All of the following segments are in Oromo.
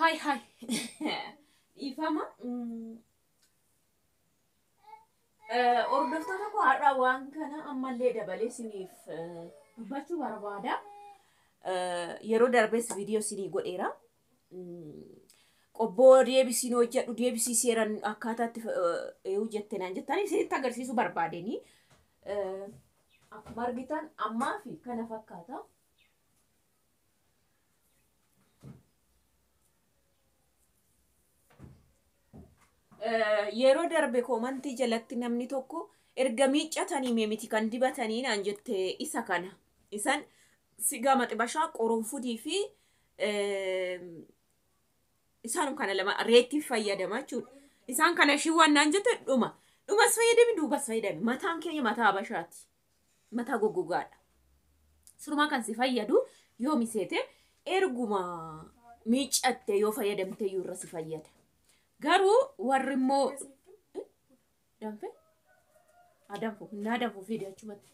Hai hai. Dhiifama. Hordoftoota koo, har'a waan kana ammallee dabalee isiniif dubbachuu barbaada. Yeroo darbes viidiyoo isinii godheera. Qobboo deebisiin hojjedhu, deebisii seeran akkaataatti hojjette naan jettanii isinitti agarsiisuu barbaadeni. Akkuma argitan ammaa fi kana fakkaata. Yeroo darbe koomantii jalatti namni tokko erga miiccatanii mee miti kan dibatanii naan jette. Isa kana isan sigaa maxibashaa, qoronfudii fi isaanum kana lama reettiif fayyadama jechuudha. Isaan kana ishii waan naan jette, dhuma dhumas fayyadami, duubas fayyadami. Mataan keenya mataa habashaati. Mataa goggogaadha. Sirumaa kan si fayyadu yoo miseete erguma miiccatte yoo fayyadamte iyyuu irra si fayyada. Garuu warri immoo danfe adanfu naa danfu fide achumatti.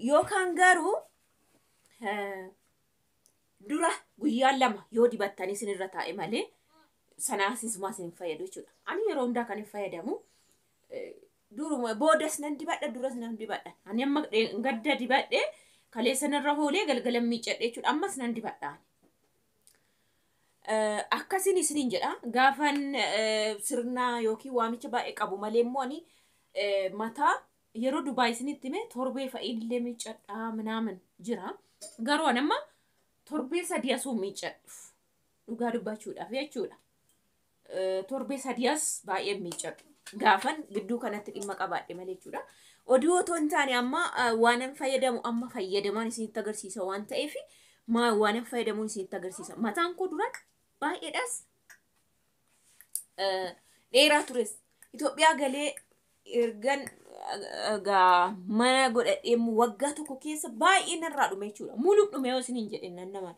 Yookaan garuu dura guyyaa 2 yoo dibattanii isinirra taa'e malee sanaas isumaa isin fayyadu jechuudha. Ani yeroo hundaa kan hin fayyadamu duruma boodas nan dibadha, duras nan dibadha. Ani amma gadda dibadhe, kaleessa narra hoolee galgala miiccadhe jechuudha. Ammas nan dibadha. Akkasiin isiniin jedha. Gaafan sirna yookiin waamicha baay'ee qabu malee immoo ani mataa yeroo Dubaay isinitti hime torbee fa'ii illee miiccadhaa minaamin jira. Garuu ani amma torbee 3 asuu miiccadhu, dhugaa dubbachuudhaaf jechuudha. Torbee 3 as baay'ee miiccadhu. Gaafan gidduu kanatti dhimma qabaadhe malee jechuudha. Oduu otoo hin taane amma waanan fayyadamu amma fayyadamaan isinitti agarsiisa waan ta'eef waanan fayyadamuun isinitti agarsiisa. Mataan koo dura baay'eedhaas dheeraa tures. Itoophiyaa galee ergan mana godhadhee waggaa 1 keessa baay'ee narraa dhume jechuudha. Muluu dhume yoo isiniin jedhe nan nama.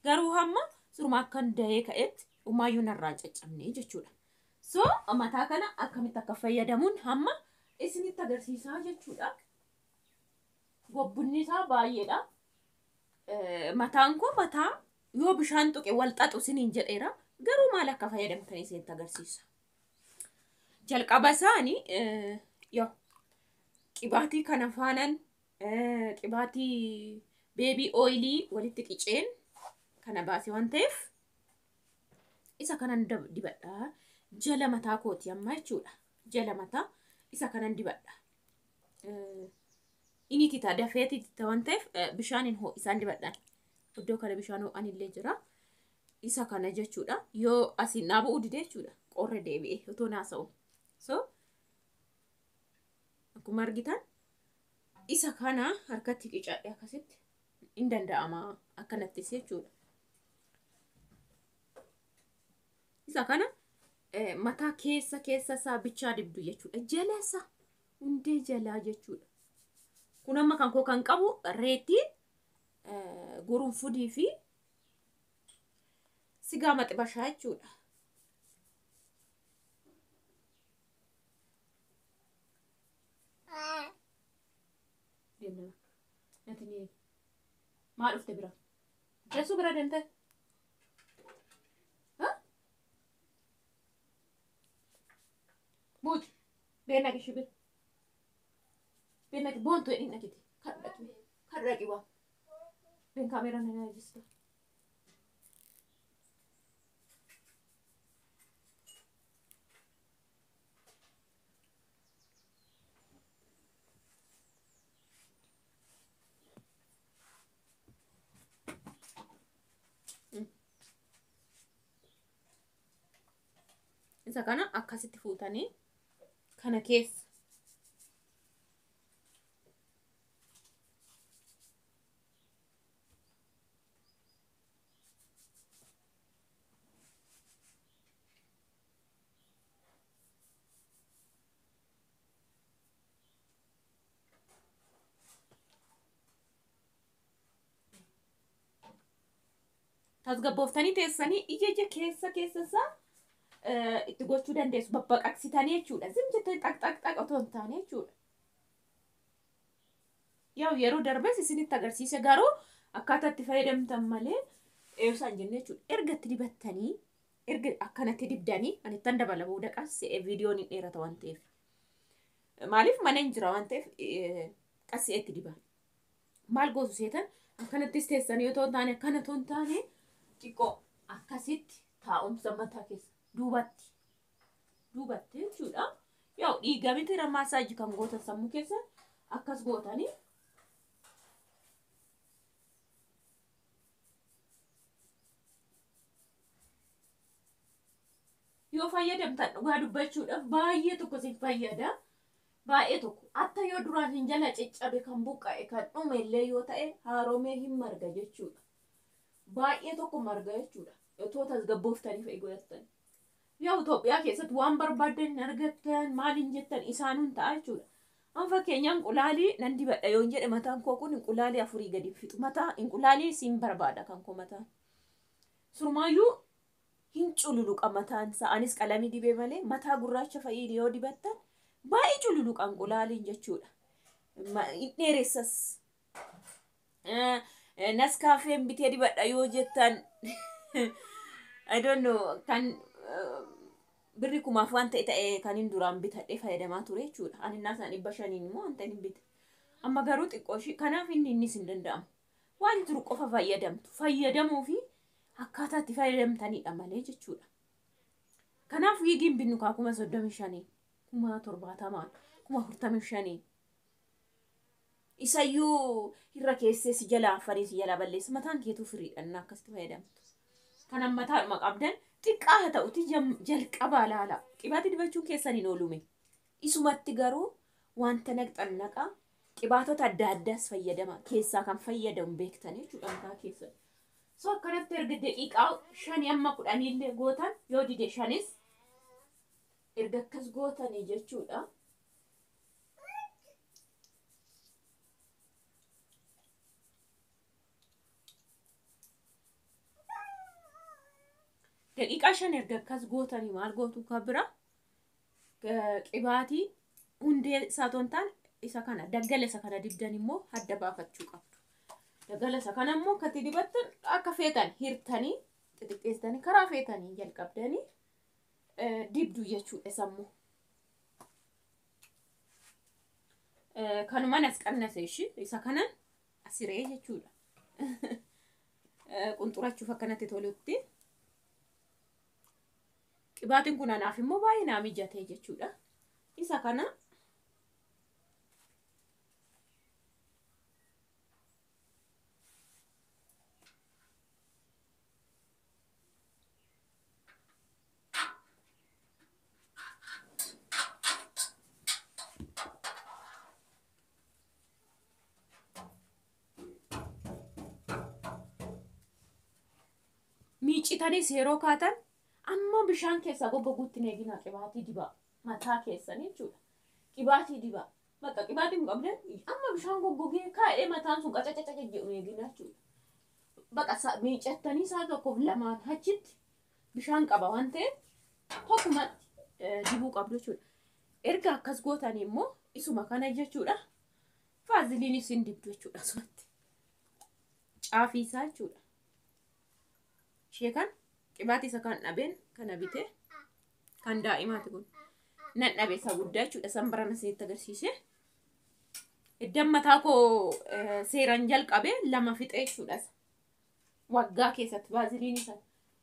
Garuu hamma suruma akkan dahee ka'etti umaayyuu narraa hin caccabne jechuudha. So mataa kana akkamitti akka fayyadamuun hamma isinitti agarsiisaa jechuudha. Gobbunni isaa baay'eedha. Mataan koo mataa yoo bishaan tuqe wal xaxu isiniin jedheera. Garuu maal akka fayyadamtan isinitti agarsiisa. Jalqaba isaanii yoo qibaatii kana faanan qibaatii baby oilii walitti qiceen kana baase waan ta'eef isa kanan dibadha. Jala mataa kooti amma jechuudha. Jala mataa isa kanan dibadha. Inni tita dafee tita waan ta'eef bishaaniin ho'isaan dibadhaan. Iddoo kana bishaan ho'an illee jira. Isa kana jechuudha. Yoo asiin naa bu'uu dide jechuudha. Qorre deebi'ee otoo naasa'u. So akkuma argitan isa kana harkatti qicadhe akkasitti hin danda'ama akkanattis jechuudha. Isa kana mataa keessa keessa isaa bichaa dibdu jechuudha. Jala isaa hundee jalaa jechuudha. Kun amma kan koo kan qabu reetii, gurunfudii fi sigaa maxibashaa jechuudha. Deemna. Nati maa dhufte bira? Reessuu bira deemte? Buuti. Been dhaqi shibir. Been dhaqi, boontu jedhin dhaqiti. Kadhu dhaqi. Kadhu dhaqi waa. Been kaameeraa na yaajista. Isa kana akkasitti fuutanii kana keessa tasgabbooftanii teessanii ija ija keessa keessa isaa itti gochuu dandeessu, babbaqaqsitanii jechuudha. Zim jettanii xaq xaq xaq otoo hin taane jechuudha. Yaa'u yeroo darbes isinitti agarsiise, garuu akkaataa itti fayyadamtan malee Eebsaan jennee jechuudha. Erga itti dibattanii erga akkanatti dibdanii ani ittan dabala booda qassee viidiyoon hin dheerata waan ta'eef. Maaliif mana hin jira waan ta'eef qassee itti diba. Maal gootu seetan akkanattis teessan yoo ta'u taane akkana ta'u taane xiqqoo akkasitti taa'umsa mataa keessa duubatti duubatti jechuudha. Yaa'u dhiiga miti massage kan gootan sammuu keessa akkas gootanii. Yoo fayyadamtan dhugaa dubbachuudhaaf baay'ee tokko isin fayyada. Baay'ee tokko hatta yoo duraan hin jala ciccabe kan buqqa'e kan dhume illee yoo ta'e haaromee hin marga jechuudha. Baay'ee tokko marga jechuudha. Otoo tasgabbooftanii fa'i godhattan. Yaa Itoophiyaa keessatti waan barbaaddan hin argattan maaliin jettan isaanuun ta'a jechuudha. Amma fakkeenyaaf inqulaalii nan dibadha yoon jedhe mataan koo kun inqulaalii 4 gadi fixu. Mataa inqulaalii siin barbaada kan koo mataan. Surmaayyuu hin cululuqa mataan isaa. Anis qalamii dibee malee mataa gurraacha fa'ii yoo dibattan baay'ee cululuqa inqulaaliin jechuudha. Hin dheeressas. Naskaafeen bitee dibadha yoo jettan I don't know kan birri kumaaf waan ta'e ta'e kan hin duraan bitadhee fayyadamaa ture jechuudha. Ani innaa isaan 500 immoo wanta hin bite. Amma garuu xiqqoo ishii kanaaf inni innis hin danda'amu. Waan jiru qofa fayyadamtu. Fayyadamuu fi akkaataa itti fayyadamtanidha malee jechuudha. Kanaaf wiigiin binnu kaa 35,000, 70,000, 45,000. Isayyuu irra keessee si jala afarii si jala balleessa mataan keetuu firiidha akkasitti fayyadamtu. Kanan mataadhuma qabdan xiqqaa haa ta'uti jalqabaa laala. Qibaatii dibachuun keessan hin oolume. Isumatti garuu wanta naqxan naqaa qibaatota adda addaas fayyadama. Keessaa kan fayyadamu beektan jechuudha mataa keessan. So akkanatti erga daqiiqaa 5 amma 10 illee gootan yoo dide 5s erga akkas gootanii jechuudha. Daqiiqaa 5 erga akkas gootanii maal gootu kan bira qibaatii hundee isaa otoo hin taane isa kana daggala isa kana dibdan immoo adda baafachuu qabdu. Daggala isa kana immoo akkatti dibattan akka feetan hirtanii xixiqqeessitanii karaa feetanii jalqabdanii dibdu jechuudha sammuu. Kanumaan as qannase ishii isa kanan asiree jechuudha. Qunxurachuuf akkanatti tolutti. Qibaatiin kun anaaf immoo baay'ee naa mijatee jechuudha. Isa kana miicitanis yeroo kaatan amma bishaan keessaa goggoguutti hin eeginaa qibaatii dibaa mataa keessan jechuudha. Qibaatii dibaa. Bakka qibaatii hin qabne amma bishaan goggogee kaa'ee mataan sun qacacaca jedhu hin eeginaa jechuudha. Bakka miicattanii isaa tokkoof lamaan achitti bishaan qaba waan ta'eef tokkumatti dibuu qabdu jechuudha. Erga akkas gootanii immoo isuma kana jechuudha. Vaaziliinis hin dibdu jechuudha asumatti. Caafii isaa jechuudha. Ishee kan qibaatii isa kan dhabeen kana bite kan daa'imaati kun. Nan dhabe isa guddaa jechuudha. San barana isinitti agarsiise. Iddan mataa koo seeraan jalqabe 2 fixee jechuudha. Waggaa keessatti vaaziliin isa.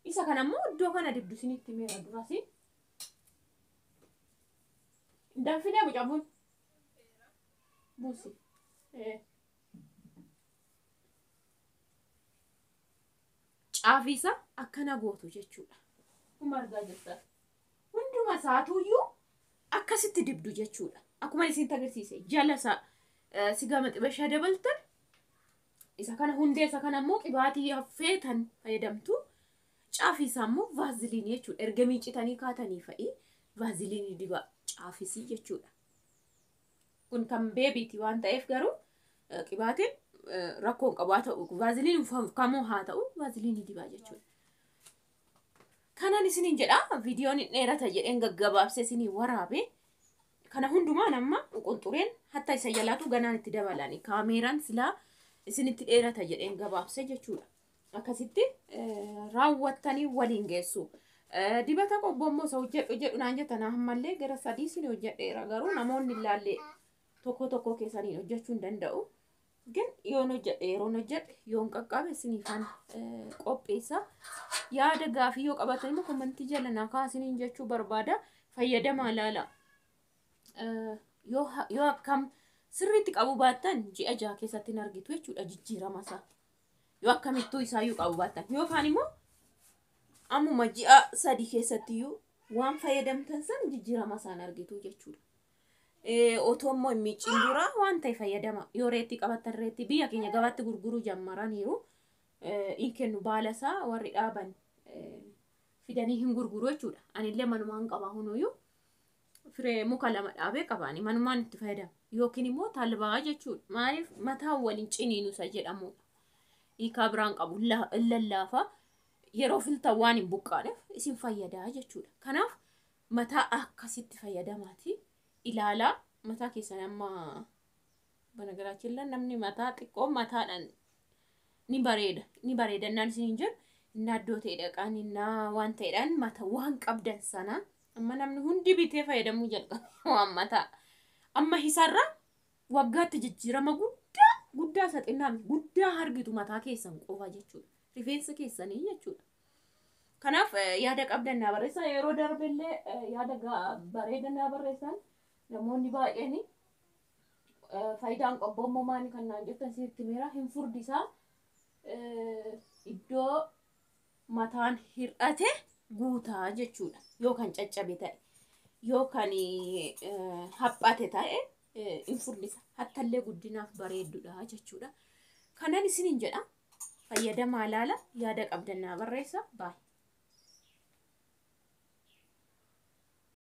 Isa kana immoo iddoo kana dibdu isinitti meera durasi. Danfinee mucaa bun. Buusi. Caafii isaa akkana gootu jechuudha. Akkuma argaa jirtan. Hunduma isaatuyyuu akkasitti dibdu jechuudha. Akkuma isinitti agarsiise jala isaa sigaa maxibashaa dabaltan isa kana hundee isa kana immoo qibaatii feetan fayyadamtu. Caafii isaa immoo vaaziliinii jechuudha. Erga miicitanii kaatanii fa'i vaaziliinii diba caafisii jechuudha. Kun kan beebiiti waan ta'eef garuu qibaatiin rakkoo hin qabu haa ta'u vaaziliin kamuu haa ta'u vaaziliinii dibaa jechuudha. Kanan isiniin jedha viidiyoon hin dheerata jedheen gaggabaabsee isinii waraabe. Kana hundumaan amma qunxureen hatta isa jalaatu ganaan itti dabalani. Kaameeraan silaa isinitti dheerata jedheen gabaabsee jechuudha. Akkasitti raawwattanii waliin geessu. Dibata qobboo immoo isa hojjedhu jedhu naan jettan, ammallee gara 3 isin hojjedheera, garuu namoonni ilaallee tokko tokko keessaniin hojjechuu hin danda'u. Gin yoon hojjedhe, yeroon hojjedhe yoon qaqqabe isiniifan qopheessa. Yaada gaafii yoo qabaatan immoo komantii jala naa kaasiniin jechuu barbaada. Fayyadamaa ilaala. Yoo akkam sirriitti qabu baattan ji'a 6 keessatti hin argitu jechuudha jijjiirama isaa. Yoo akkamittuu isaayyuu qabu baattan. Yookaan immoo ammuma ji'a 3 keessattiyyuu waan fayyadamtan san jijjiirama isaan argitu jechuudha. Otoo immoo hin miicciin dura waan ta'e fayyadama. Yoo reettii qabattan reettii biyya keenya gabaatti gurguruu jammaraniiru. In kennu, baala isaa warri dhaaban fidanii hin gurguru jechuudha. Anillee manumaan qaba, hunuyyuu firee muka 2 dhaabee qabaani manumaan itti fayyadama. Yookiin immoo talbaa jechuudha. Maaliif mataa waliin ciniinu isa jedhamudha. Hiikaa biraan qabu, lallaafa. Yeroo filtan waan hin buqqaaneef isin fayyadaa jechuudha. Kanaaf mataa akkasitti fayyadamaati. Ilaalaa mataa keessan. Amma banagaraachilla namni mataa xiqqoo mataadhaan ni bareeda. Ni bareeda naan isin hin jedhu, innaa iddoo ta'e dhaqaan innaa waan ta'edhaan mata waan qabdan sana amma namni hundi bitee fayyadamuu jalqabe waan mataa. Amma isarra waggaatti jijjiirama guddaa guddaa isa xinnaa guddaa argitu mataa keessan qofa jechuudha. Rifeensa keessanii jechuudha. Kanaaf yaada qabdan naa barreessaa. Yeroo darbellee yaada bareeda naa barreessan namoonni baay'een. Faayidaan qobboo immoo maali kan naan jettan isinitti meera, hin furdisaa, iddoo mataan hir'ate guutaa jechuudha. Yoo kan caccabe ta'e, yoo kan haphate ta'e hin furdisa. Hattallee guddinaaf bareeddudha jechuudha. Kanan isiniin jedha. Fayyadamaa ilaala. Yaada qabdan naa barreessa. Baay'ee.